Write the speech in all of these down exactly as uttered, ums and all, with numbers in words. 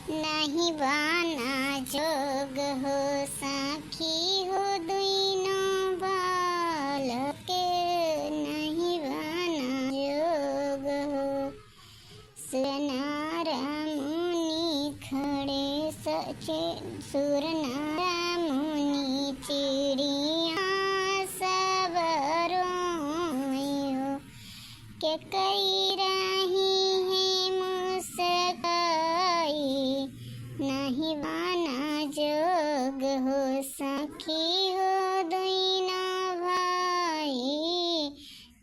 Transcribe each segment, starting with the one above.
नहीं बना जोग हो सखी हो दुइनो बालक, नहीं बना जोग हो। सुर नर मुनि खड़े सचे, सुर नर मुनि चिड़िया सब रोइयो। के कई रही है मुस्काई, नहीं बना जोग हो सखी हो दुइनो भाई,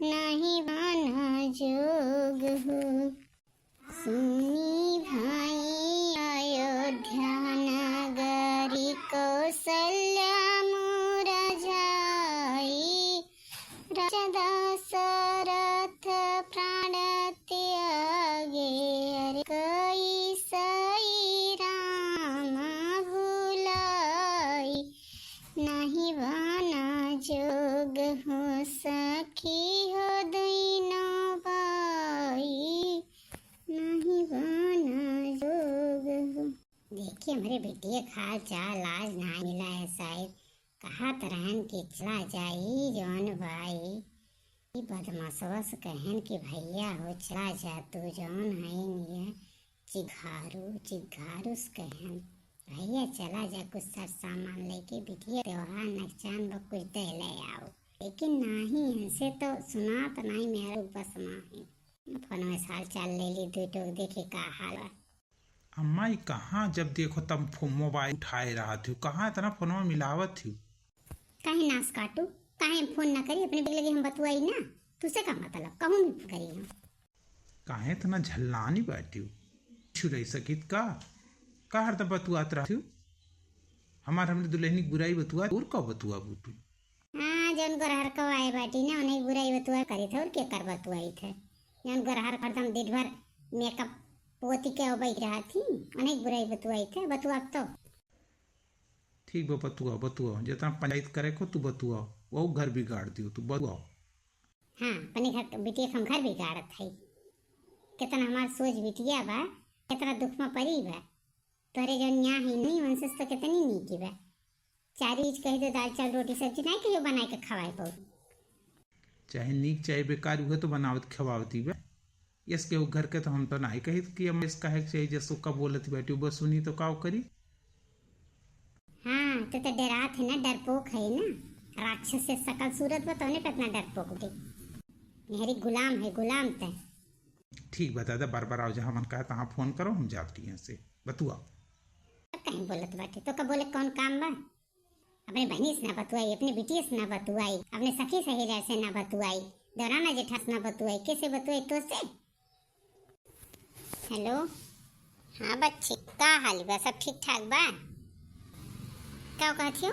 नहीं बना जोग हो। सुनी भाई अयोध्या नगरी कौशल्या मुरझाई, राजा दशरथ प्राण त्यागे, अरे कैसई राम भुलाई। नहीं बना जोग हो सखी हो दुइनो भाई, नहीं बना जोग हो। देखिए, हमरे बिटिया का हाल चाल आज नाहीं मिला है शायद। कहत रहन कि चला जाई जौन भाई, ई बदमाशवा से कहन कि भैया हो चला जा तू, जौन है निये चिघारू, चिघारू से कहन भैया चला जा कुछ सर सामान लेके, बिटिया त्योहार नकचान बा कुछ दे ले आओ। लेकिन नाहीं, इनसे तो सुनात नाहीं मेरा बस माही। फोन में हाल चाल ले ली, दू टोक देखे का हाल बा। अम्मा, ई कहाँ जब देखो तब फो-, मोबाइल उठाए रहत हो, कहाँ इतना फोनवा मिलावत हो? काहे नास काटू, काहे हम फोन ना करी, अपने बेग लगे हम बतुआई ना, तुसे का मतलब, कहूँ भी करी हम। काहे इतना झल्लानी बाटी हो? छुराई सकित का? का हरदम बतुआत रहत हो? हमार हमरे दुल्हनी की बुराई बतुआ, और का बतुआ बूटू? हाँ, जौन गोरहर को आए बाटी ना, उन्हें बुराई बतुआ करी थे, और के कर बतुआई थे? जौन गोरहर हरदम दिन भर मेकअप पोती के बैठ रहा थी, उन्हें बुराई बतुआई थे, बतुआ तो। ठीक बा, बतुआ, बतुआ, जितना पंचायत करे को तू बतुआ, वो घर बिगाड़ दियो तू, बतुआ। हाँ, अपने घर के बिटिया के हम घर बिगाड़त है। कितना हमार सोच बिटिया बा, कितना दुख में परी बा। तोहरे जौन यहाँ है नहीं, उनसे तो कितनी नीकी बा। चार चीज कही तो दाल चावल रोटी सब्जी नहीं कहियो बनाए के खवाए पाऊ। चाहे नीक चाहे बेकार, उहे तो बनावत खवावती बा। यस के घर के तो हम तो नहीं कही कि हम यस कहे के चाहिए, जस ओका बोलत बैठी बस सुनी तो का करी। हाँ, तो, तो डरात है ना, डरपोक है ना, राक्षस से सकल सूरत बा, तौने पे इतना डरपोक बे। मेहरी गुलाम है, गुलाम तय। ठीक बा दादा, बार बार आओ, जहाँ मन कहा तहाँ फोन करो, हम जात रही से बतुआ। अब कहीं बोलत बाटे, तो का बोले कौन काम बा? अपने बहनी से ना बतुआई, अपने बिटिया से ना बतुआई, अपने सखी सहेलिया से ना बतुआई, देवराना जेठा से ना बतुआई, कैसे बतुआई तो से? हेलो, हाँ बच्ची, का हाल बा? सब ठीक ठाक बा? का कहत हो?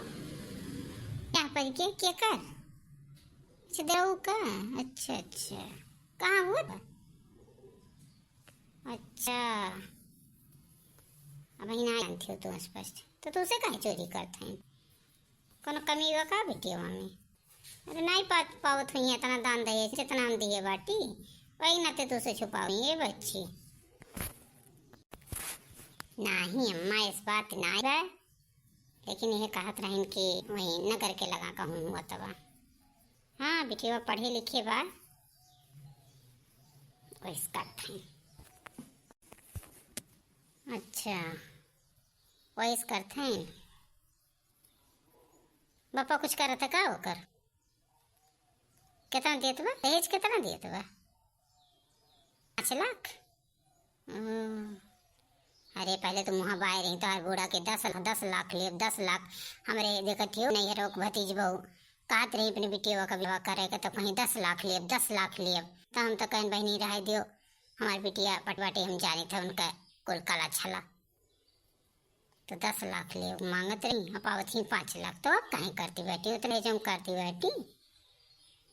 क्या पर के, के कर? अच्छा, देऊ का? अच्छा, अच्छा। कहाँ हुआ बा? अच्छा, अब ही ना जानती हो तू स्पष्ट, तो तुसे काहे चोरी करत हैं? कोनो कमी बा का बिटिया में? अरे, नहीं पा-, पावत हुई इतना दान दहेज, जितना हम दिए बाटी, वही नाते तुसे छुपाओ, ये बच्ची। नहीं अम्मा, इस बात नहीं बा, लेकिन यह कहत रहन कि वही नगर के लगा कहूँ हुआ तबा। हाँ, बिटिया पढ़े लिखे बा, वही करत हैं। अच्छा, वही करत हैं। बापा कुछ करत है का ओकर? कितना देत बा? दहेज कितना देत बा? पाँच लाख? हम्म। अरे, पहले तो मुँह बाय रही, तोहार बूढ़ा के दस, दस लाख लेब, दस लाख। हमरे देखत हियो, नैहर के भतीज बहू कहत रही अपने बिटिया का विवाह करे के, तो कहीं दस लाख लेब, दस लाख लेब। तो हम तो कहन, बहनी, रहे दियो, हमार बिटिया पटवाटी हम जानी थे उनका कुल कला छला। तो दस लाख ले मांगत रही, अब पावत ही पाँच लाख, तो अब काहे करती बैठी, उतने जम करती बैठी।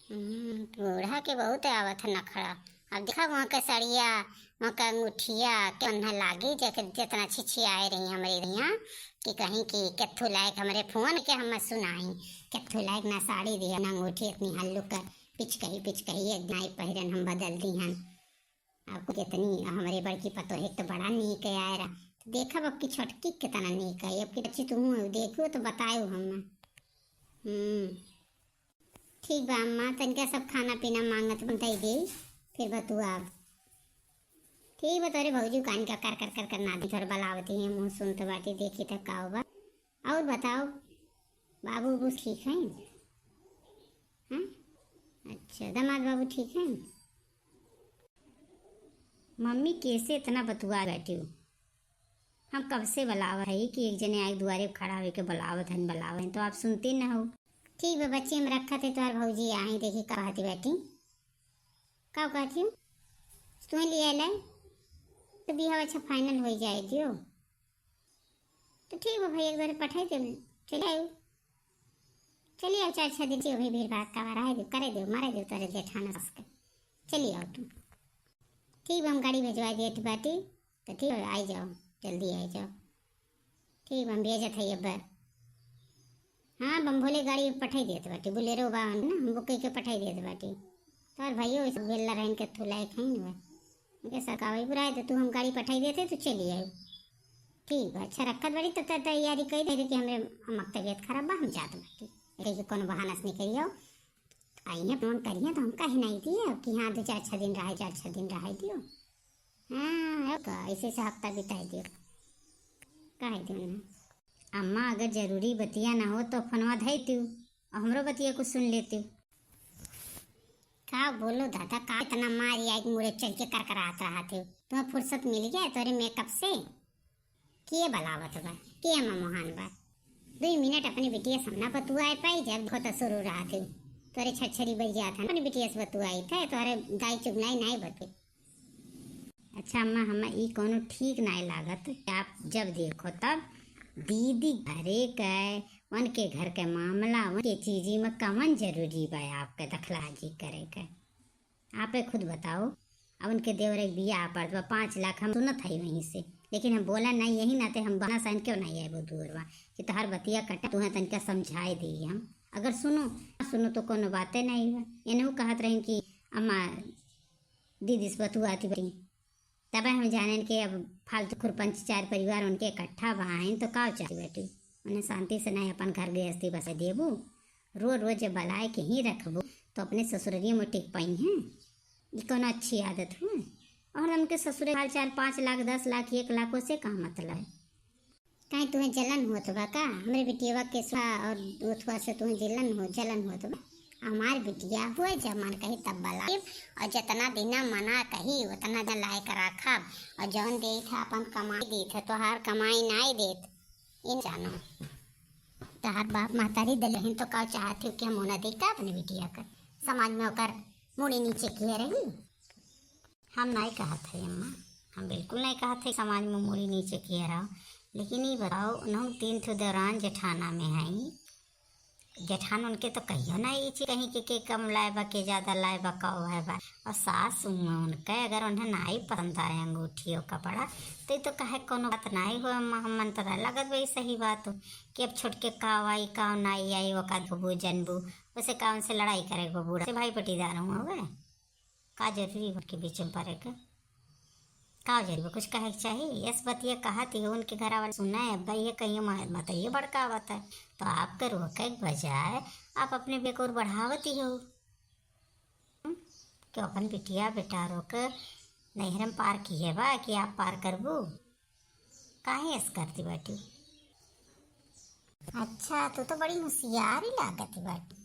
हम्म, बूढ़ा के बहुत आवत है नखड़ा। अब देखा वहाँ के सड़िया, वहाँ के अंगूठिया, के उन्हें लागी, जेके जितना छिछियाए रही हमरे यहाँ, कि कहीं कि केथू लायक हमरे फोन के हम सुनाई, केथू लायक ना साड़ी दिया, ना अंगूठी, इतनी हल्लुक पिचकही, पिचकही एक दिन आई पहिरन हम बदल दी हन। आपको कितनी हमरे बड़की पतोहे तो बड़ा नीक आए रहा। देखब अब की छोटकी कितना नीक है, अब की बच्ची तुहूँ देखू तो बतायो हम। हम्म, ठीक बा अम्मा, तनिका सब खाना पीना मांगत बा, दे दे, फिर बतुआब। ठीक बा, तोरे भौजी कान का कर कर कर कर नादी थोड़ा बलावती है, मुँह सुनत बाटी, देखी त का बा। और बताओ, बाबू उबू ठीक हैं? हाँ, अच्छा, दामाद बाबू ठीक हैं? मम्मी कैसे इतना बतुआ बैठी हो? हम कब से बलावत है कि एक जने आए दुआरे खड़ा होके बलावत हैं, बलावत हैं, तो आप सुनते ना हो। ठीक बा बच्ची, हम रखत है, तोहर भौजी आई, देखी का कहती बैठी। का कहती हो? तुम्हें ले आए तो बिहाव अच्छा final हो जाए दियो। तो ठीक बा भाई, एक बार पठाई दे, चले आयो, चले आओ, चार छः दिन से अभी भीड़ भाड़ का रहे दो, करे दो, मारे दो तोरे जेठाना सास के, चले आओ तुम। ठीक बा, हम गाड़ी भेजवा देत बाटी, तो ठीक बा, आई जाओ, जल्दी आई जाओ। ठीक बा, हम भेजत है अब। हाँ, बम भोले गाड़ी पठाई देत बाटी, Bolero बा ना, हम book कइके पठाई देत बाटी। तोहर भाइयो इस बेला रहन के थू लायक है ना, उनके सरकावे बुराए तो तू हम गाड़ी पठाई देते तो चली आए। ठीक बा, अच्छा रखत बाटी, तब तक तैयारी कई दे कि हमरे अम्मा के तबीयत खराब बा, हम जात बाटी, कहीं के कोनो बहाना से निकल आओ। आई है फोन करिए तो हम कहे नहीं दिए कि हाँ दो चार छः दिन रहे, चार छः दिन रहे दियो। हाँ, अब का ऐसे से हफ्ता बिताई दियो, कहे दियो ना। अम्मा, अगर जरूरी बतिया ना हो तो फोनवा धई तू, और हमरो बतिया कुछ सुन लेती। का बोलो दादा, का इतना मारी आई मुड़े चढ़ के करकरात रहा थे? तुम्हें फुर्सत मिल गया तोरे makeup से? के बलावत बा? के अम्मा मोहान बा? दुई मिनट अपने बिटिया सामना बतुआए पाई, जब देखो तो शुरू रहा थे। तोरे छरछरी बज जात है, अपने बिटिया से बतुआई थे, तोरे दाई चुगलाई नाई बते। अच्छा अम्मा, हमें ई कोनो ठीक नाई लागत कि आप जब देखो तब दीदी घरे के, उनके घर के मामला, उनके चीजी में कमन जरूरी बा आपके दखलाजी करे के? आपे खुद बताओ। अब उनके देवर एक बियाह पड़त बा, पाँच लाख हम सुनत हई वहीं से, लेकिन हम बोला नहीं, यही नाते हम बहाना साइन क्यों नहीं आए वो दूर बा कि तोहर बतिया कटा, तुम्हें तनिका समझाए दी हम। अगर सुनो, ना सुनो तो कोनो बाते नहीं बा। एनहू कहत रही कि अम्मा दीदी से बतुआती बड़ी, तबे हम जानेन कि अब फालतू खुरपंच चार परिवार उनके इकट्ठा बहाइन तो का चाहती बेटी? उन्हें शांति से नहीं अपन घर गृहस्थी बसे देबू? रोज रोज जब बलाए के ही रखबू तो अपने ससुररिये में टिक पाई हैं? ये कौन अच्छी आदत है? और उनके ससुरे हाल चाल पाँच लाख, दस लाख, एक लाख, उसे का मतलब है? काहे तुम्हें जलन होत बा का? हमरे बिटियवा के सुहा और उथवा से तुम्हें जलन हो, जलन होत बा? हमार बिटिया हुए जब मन कही तब बलाइब, और जितना दिना मना कही उतना दिन लायक रखब, और जौन देत है अपन कमाई देत है, तोहार कमाई नाई देत, इन जानो। तोहार बाप महतारी दिले हैं तो का चाहत हो कि हम उन्हें दे का अपने बिटिया का? समाज में ओकर मुड़ी नीचे किए रही? हम नहीं कहत है अम्मा, हम बिल्कुल नहीं कहत है समाज में मुड़ी नीचे किए रहो, लेकिन ये बताओ, उन्होंने तीन ठो दौरान जेठाना में है, जेठान उनके तो कहियो ना ये चीज कहीं के, के कम लाए बा, के ज्यादा लाए बा, का है बा। और सास हुआ उनके अगर उन्हें नाई पसंद आए अंगूठी और कपड़ा, तो ये तो कहे कोनो बात नाई हो। हम, हम मन तो ना लगत भाई सही बात हो कि अब छोटके का आई, का नाई आई, वो का धोबू जनबू, उसे का उनसे लड़ाई करे को बूढ़ा से भाई पटीदार हुआ हुए। का जरूरी उनके बीच में पड़े के? का जरूरी बा? कुछ कहे के चाही? यस बतिया कहत ही उनके घर वाले सुना है, अब ये कहिए म-, मत ये बड़कावत है। तो आपके रोके के बजाय आप अपने बेक और बढ़ावत ही हो। हम्म? क्यों अपन बिटिया बेटा रोक नैहर में पार किए बा कि आप पार करबू? काहे ऐस करती बाटी? अच्छा, तू तो बड़ी होशियार ही लागत बाटी।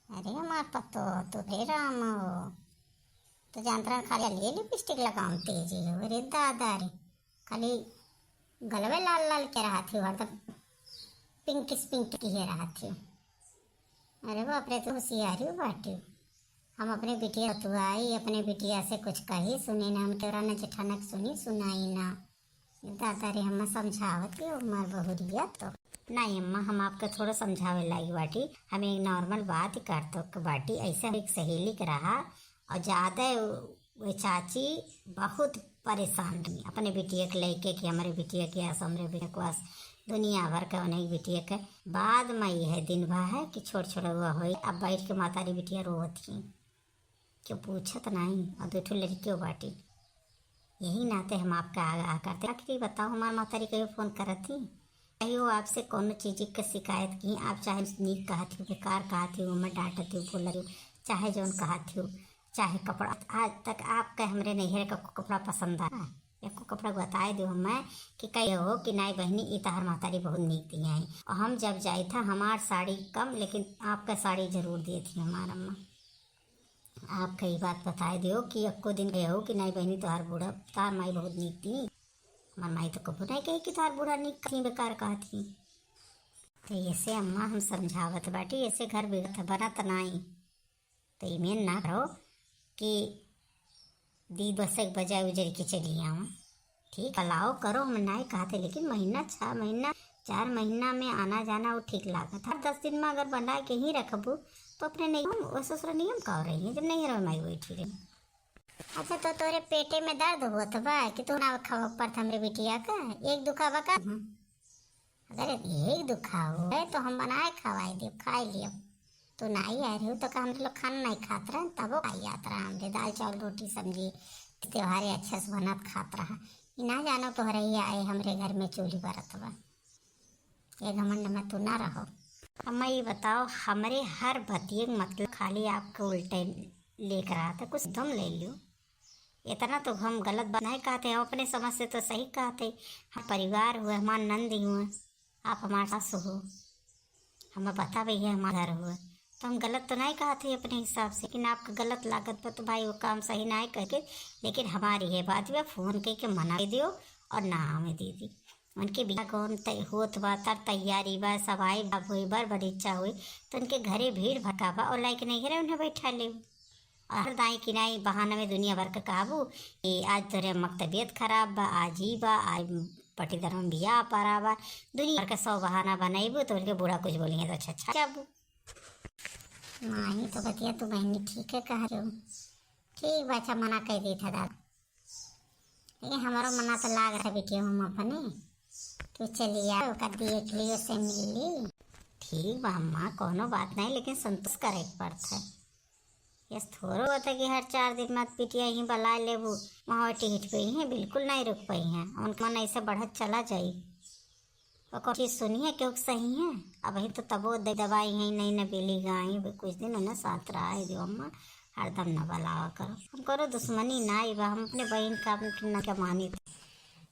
अरे हमार पतो, तू रे राम हो। तो जानत रहन खाली ये लिपस्टिक लगाउन तेजी हो। अरे दादा रे, खाली गलवे लाल लाल के रहत ही, हरदम पिंकिस पिंक किहे रहत ही। अरे बाप रे, तू होशियारी बाटी। हम अपने बिटिया तुआई, अपने बिटिया से कुछ कही सुनी ना, हम केवरा ना जेठाना के सुनी सुनाई ना। दादा रे, हम समझावत ही हमार बहुरिया तो। नहीं अम्मा, हम आपके थोड़ा समझावे लायक बाटी, हम एक normal बात ही करत के बाटी, ऐसे एक सहेली के रहा और ज्यादा वो चाची बहुत परेशान रही अपने बिटिया के लेके कि हमरे बिटिया के आस, हमरे बिटिया के आस, दुनिया भर के उन्हें बिटिया के। बाद में यह दिन भा है कि छोट छोट हुआ होई, अब बैठ के मातारी बिटिया रोवत ही, क्यों पूछत नहीं, और दो ठो लड़कियों बाटी। यही नाते हम आपका आगाह करते। आखिर बताओ, हमार महतारी कहियो फोन करत ही? कहियो आपसे कोनो चीज के शिकायत की? आप चाहे नीक कहत हो, बेकार कहत हो, हमें डांटत हो, बोलत हो, चाहे जौन कहत हो, चाहे कपड़ा, आज तक आपके हमरे नैहर का कपड़ा पसंद आया? एको कपड़ा बताए दो हमें कि कहे हो कि नाई बहिनी, ई तहार महतारी बहुत नीक दिया है। और हम जब जाइत है, हमार साड़ी कम, लेकिन आपका साड़ी जरूर देत ही हमार अम्मा। आपका ई बात बताए दियो कि एको दिन कहे हो कि नाई बहिनी, तोहार बूढ़ा, तोहार माई बहुत नीक थी। हमार माई तो कबो नहीं कही कि तोहार बूढ़ा नीक थी, बेकार कहत ही। तो ऐसे अम्मा हम समझावत बाटी, ऐसे घर बिगड़त बनत नाई। तो इमेन ना करो कि दी बस एक बजाय उजर के चली आवा। ठीक, अलाव करो, हम नाई कहते, लेकिन महीना, छह महीना, चार महीना में आना जाना वो ठीक लागत। हर दस दिन में अगर बनाए के ही रखबू, तो अपने नहीं, हम वो ससुर नियम का रही है, जब नहीं रहो माई बैठी रही। अच्छा, तो तोरे पेटे में दर्द होत बा कि तू ना खावा पड़त हमरे बिटिया का? एक दुखा बा का? अगर एक दुखा हो है तो हम बनाए खवाए देब, खाए लियो। तू नाई आए रही तो का हम लोग खाना नहीं खात रहे, तबो खाई जात रहा हमरे दाल चावल रोटी सब्जी, त्योहारे अच्छा से बनत खात रहा। ई ना जानो तोहरे ही आए हमरे घर में चूल्ही बरत बा। ये घमंड में तू ना रहो। अम्मा, ये बताओ, हमरे हर बतिये के मतलब खाली आपके उल्टे लेकर आता, कुछ दम ले लियो। इतना तो हम गलत बात नहीं कहते, हम अपने समझ से तो सही कहते। हम परिवार हुए, हमार नंद हुए, आप हमार सास हो, हमें पता भी है हमार घर हुए, तो हम गलत तो नहीं कहते अपने हिसाब से, लेकिन आपका गलत लागत बा तो भाई वो काम सही नहीं करके, लेकिन हमारी ये बात बा, फोन कह के मना कर दियो और ना आवे दीदी। उनके बियाह गौन तय होत बा, तर तैयारी बा, सब आई बाप हुई, बर बरीचा हुई, तो उनके घरे भीड़ भड़का बा और लाइक नहीं करे उन्हें बैठा ले। और हर दाई कि नाई बहाना में दुनिया भर के कहबू कि आज तोरे अम्मा के तबीयत खराब बा, आज ई बा, आज पटीदार में बियाह पड़ा बा, दुनिया भर के सौ बहाना बनाइबू तो उनके बूढ़ा कुछ बोली है तो अच्छा अच्छा जाबू। माही तो बतिया तू बहनी ठीक है कह रही हो। ठीक बा, अच्छा मना कर दी था दादा। ये हमारो मना तो लाग रहा बेटी हम अपने, तू चली आ, ओकर देख लियो से मिल ली। ठीक बा अम्मा, कोनो बात नहीं, लेकिन संतोष करे के पड़त है। यस थोड़ो होता कि हर चार दिन में बिटिया ही बुला लेबू, वहाँ टिकट पे ही है, बिल्कुल नहीं रुक पाई हैं। उनका मन ऐसे बढ़त चला जाई। ओकर चीज सुनिए क्यों सही है। अबही तो तबो दे दवाई है, नहीं न बेली गाई, कुछ दिन उन्हें साथ रहा है जो अम्मा, हरदम न बुलावा करो। हम करो दुश्मनी ना आई बा, हम अपने बहन का अपने के मानी।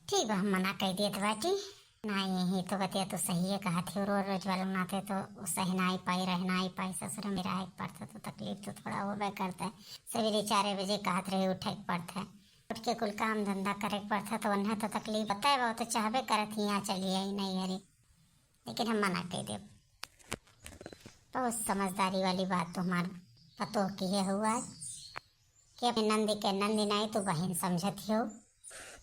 ठीक बा, हम मना कर देत बाटी। ना, यही तो बतिया तो सही है, कहत ही रोज रोज वालों नाते तो सही ना आई पाई, रह ना आई पाई, ससुर में रहे के पड़ता तो तकलीफ तो थोड़ा होबे करता है। सवेरे चार बजे कहत रहे उठे के पड़ता है, उठ के कुल काम धंधा करे के पड़ता, तो उन्हें तो तकलीफ होता है, वो तो चाहबे करत ही यहाँ चली आई नहीं हरी, लेकिन हम मना कर देब। बहुत समझदारी वाली बात तो हमार पतोह की है हुआ है कि अपने नंदी के नंदी नहीं तो बहन समझत ही हो।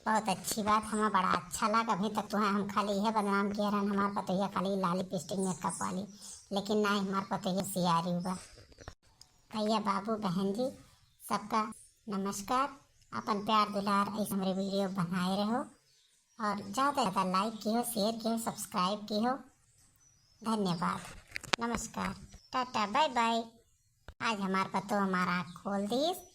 बहुत अच्छी बात, हमें बड़ा अच्छा लगा। अभी तक तुम्हें हम खाली यह बदनाम किए रहन, हमार पतोहिया खाली लाली लिपस्टिक मेकअप वाली, लेकिन नहीं, हमार पतोहिया सियारी हुआ। भैया बाबू बहन जी सबका नमस्कार, अपन प्यार दुलार ऐसे हमरे वीडियो बनाए रहो और ज़्यादा ज़्यादा लाइक किहो, शेयर किहो, सब्सक्राइब किहो। धन्यवाद, नमस्कार, टाटा, बाय बाय। आज हमार पतोह हमार आँख खोल दीस।